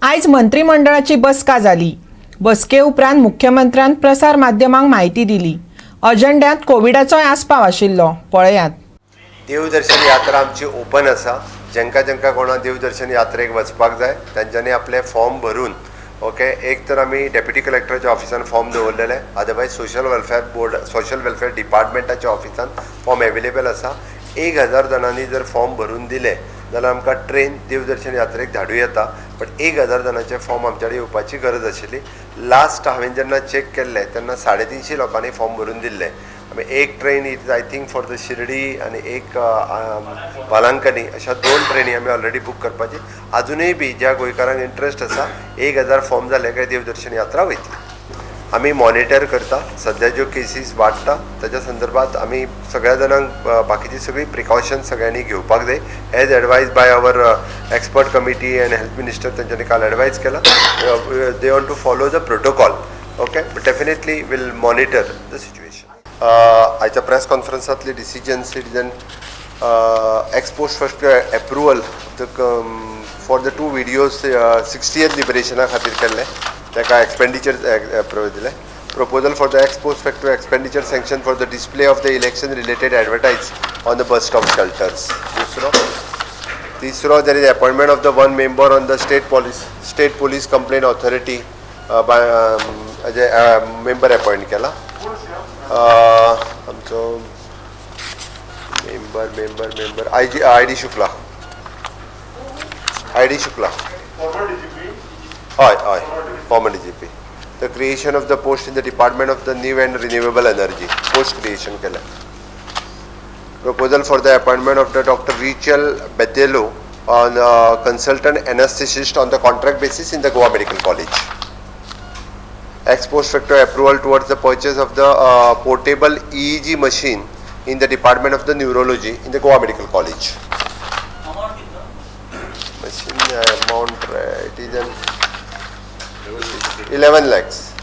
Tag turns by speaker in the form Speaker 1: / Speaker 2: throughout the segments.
Speaker 1: आयज मंत्रिमंडळाची बसका जाली. बसके उपरांत मुख्यमंत्र्यान प्रसार माध्यमांक म्हायती दिली. अजेंड्यांत कोविडाचोय आस्पाव आशिल्लो. पळयात.
Speaker 2: देवदर्शन यात्रा आमची ओपन आसा. जेंकां जेंकां कोणा देवदर्शन यात्रेक वचपाक जाय, तांच्यांनी आपले फॉर्म भरून, ओके, एक तर आमी डेप्युटी कलेक्टराच्या ऑफिसान फॉर्म दवरलेले, otherwise social welfare board, social welfare डिपार्टमेंटाच्या ऑफिसान फॉर्म एवेलेबल आसा. 1000 जाणांनी जर फॉर्म भरून दिले जाल्यार आमकां ट्रेन देवदर्शन यात्रेक धाडूं येता. बट 1000 जाणांचे फॉर्म आमच्या कडेन येवपाची गरज आशिल्ली. लास्ट हांवें जेन्ना चॅक केल्लें तेन्ना 350 लोकांनी फॉर्म भरून दिल्ले. आमी एक train is, I think, for the Shirdi आनी एक वालांकनी, अशा दोन ट्रेनी आमी ऑलरेडी बूक करपाची. अजुनूय बी ज्या गोंयकारांक इंट्रस्ट आसा, 1000 फॉर्म जाले काय देवदर्शन यात्रा वयतली. आमी मॉनिटर करता. सध्या ज्यो केसीस वाडटा ताच्या संदर्भात आमी सगळ्या जाणांक बाकीची सगळी प्रिकॉशन सगळ्यांनी घेवपाक जाय, as advise by our expert committee and health minister. तेंच्यांनी काल एडवायज केला, they want to follow the protocol, okay? Definitely will monitor the situation. आयच्या press कॉन्फरन्सांतले decisions, it is an ex post facto approval the for the two videos 60th लिबरेशना खातीर केल्ले, ताका expenditure approval दिलें. Proposal for the ex post facto expenditure sanction for the display of the election related advertise on the bus stop shelters. दुसरो, तिसरो, there is appointment of the one member on the state police complaint authority by member appoint केला. आमचो member I G I D Shukla, I D Shukla. हय, former DGP. The creation of the post in the department of the new and renewable energy, post creation केलें. Proposal for the appointment of the Dr. Rachel Betelo on consultant anesthetist on the contract basis in the Goa Medical College. Ex post facto approval towards the purchase of the portable EEG machine in the Department of the Neurology in the Goa Medical College. Machine amount, it is an 11 lakhs,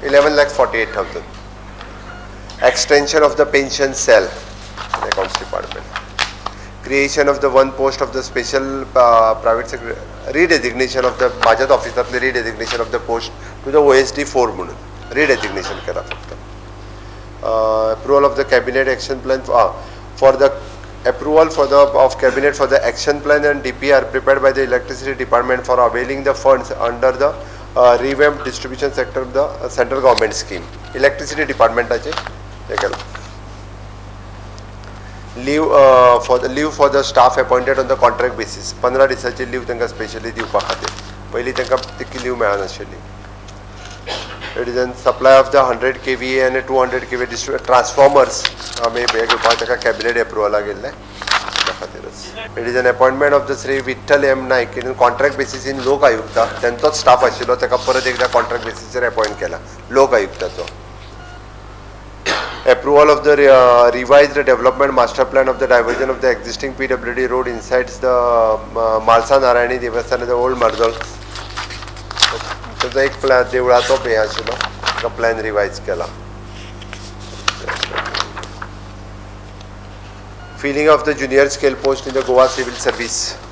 Speaker 2: 11 lakhs 48,000. Extension of the pension cell in accounts department. Creation of the one post of the special private secretary, redesignation of the माझ्याच ऑफिसातले redesignation of the post to the OSD 4 म्हणून redesignation केला फक्त. Approval of the cabinet action plan for the approval for the of cabinet for the action plan and DPR prepared by the electricity department for availing the funds under the revamped distribution sector of the central government scheme. Electricity department हे केलं. Leave for the staff appointed on the contract basis, 15 दिसाची leave तांकां specially दिवपा खातीर. पयलीं तांकां तितकी leave मेळनाशिल्ली. It is an supply of the 100 kVA आनी 200 kVA transformers आमी हे घेवपाक ताका कॅबिनेट एप्रुवला गेल्लें त्या खातीरच. It is an appointment of the Shri Vitthal M Naik in contract basis in लोक आयुक्ता. तेंचोच स्टाफ आशिल्लो, ताका परत एकदा कॉन्ट्रॅक्ट बेसीसचेर अपॉयंट केला लोक आयुक्ताचो. Approval of the revised development master plan of the diversion of the existing PWD road inside the Malsa Narayani Devasthan, the old Mardol. ताचो एक plan, देवळाचो हें आशिल्लो, ताका प्लॅन रिवायज केला. Filling of the junior scale post in the Goa Civil Service.